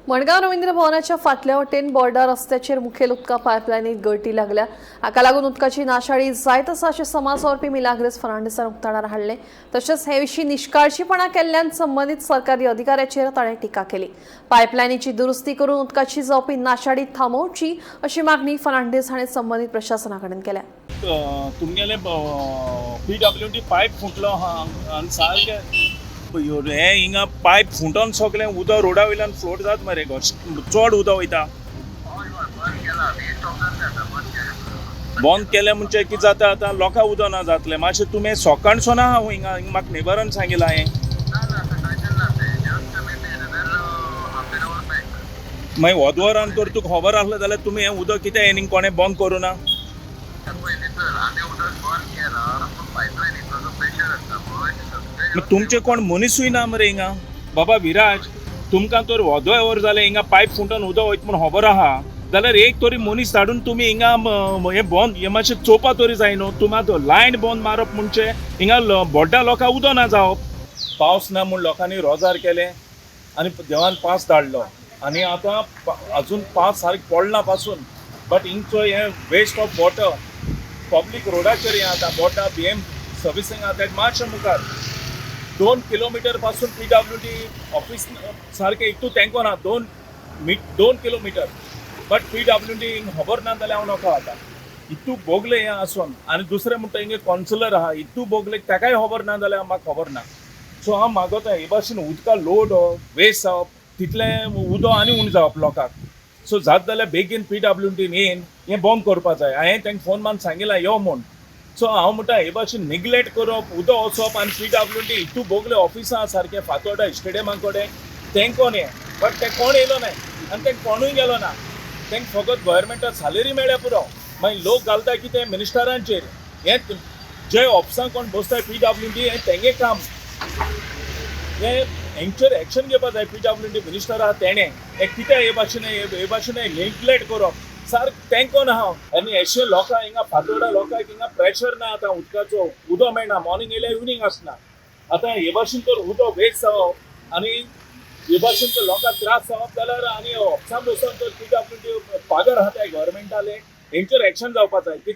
मडगांव रवींद्र भवनाच्या फाटल्या वटेन बोर्डा रस्त्याचेर मुखेल उदका पायपलायनीक गळटी लागल्या. हाका लागून उदकाची नाशाडी जायत आसा अशें समाज वावुरपी मिलाग्रेस फर्नांडीसान उक्ताडार हाडलें. तशेंच हे विशीं निश्काळजीपणा केल्ल्यान संबंदीत सरकारी अधिकाऱ्याचेर ताणें टिका केली. पायपलायनीची दुरुस्ती करून उदकाची जावपी नाशाडी थांबोवची अशी मागणी फर्नांडीस हाणें संबंदीत प्रशासना कडेन केल्या. तुमगेले पीडब्ल्यूडी पायप फुटलो आहा आनी सारकें हें हिंगा पायप फुटोन सगळें उदक रोडा वयल्यान फ्लोट जात मरे गो, चड उदक वयता. बंद केलें म्हणजे कितें जाता आतां लोकांक उदक ना जातलें. मातशें तुमी सकाळचो ना हांव हिंगा, हिंगा म्हाका नेबरान सांगिलां हें. मागीर वोदवरान तर तुका खबर आसलें जाल्यार तुमी हें उदक कितें हें कोणें बंद करूं ना? तुमचे कोण मनिसूय ना मरे हिंगा. बाबा विराज, तुमकां तर वोदोळ वर जालें हिंगा पायप फुटोन उदक वयता म्हूण खबर आहा जाल्यार एक तरी मनीस धाडून तुमी हिंगा हें बंद हें मातशें चोवपा तरी जाय न्हू. तुमी आतां लायन बंद मारप म्हणजे हिंगा बोड्डा लोकांक उदक ना जावप. पावस ना म्हूण लोकांनी रोजार केलें आनी देवान पावस धाडलो आनी आतां अजून पावस सारको पडना पासून, बट हिंगचो हें वेस्ट ऑफ वॉटर पब्लीक रोडाचेर हें आतां बोड्डा बीएम सर्विसींग आहा तेज मातशें मुखार 2 किलोमिटर पासून पीडब्ल्यूडी ऑफिस सारकें इतू तेंको ना, 2 kilometre, but PWD खबर ना जाल्यार हांव नकळो. आतां इतू बोगले हें आसून आनी दुसरें म्हणटा हिंगे कौन्सिलर आहा, इतू बोगले ताकाय खबर ना जाल्यार म्हाका खबर ना. सो हांव मागोता हे भाशेन उदका लोड वेस्ट जावप तितलें उदक आनी उणें जावप लोकांक. सो जात जाल्यार बेगीन पीडब्ल्यूडीन येवन हें बंद करपा जाय. हांवें तांकां फोन मारून सांगिलां यो म्हूण. सो हांव म्हणटा हे भाशेन निग्लेक्ट करप, उदक वचप आनी पीडब्ल्यूडी इतू बोगले ऑफिसां सारकें फातोर्डा स्टेडियमा कडेन तेंकोन हें, बट ते कोण येयलो नाय आनी तेंक कोणूय गेलो ना. तेंक फकत गव्हर्मेंटाक सॅलरी मेळ्ळ्या पुरो. मागीर लोक घालता कितें मिनिस्टरांचेर. हें जे ऑफिसांक कोण बसता पीडब्ल्यूडी हें तेंगे काम हें, हेंचेर एक्शन घेवपा जाय. पीडब्ल्यूडी मिनिस्टर आहा तेणें हें कितें हे भाशेन निग्लेक्ट करप सारकें तेंकोन आहा. आनी अशे लोकांक हिंगा फातोर्डा लोकांक हिंगा प्रेशर ना. आतां उदकाचो उदक मेळना, मॉर्निंग येयल्यार इवनींग आसना. आतां हे भाशेन तर उदक वेस्ट जावप आनी हे भाशेन तर लोकांक त्रास जावप जाल्यार आनी ऑफिसान बसून तर पीडब्ल्यूडी पागर आहा त्या गव्हर्मेंटाले, हेंचेर एक्शन जावपा जाय.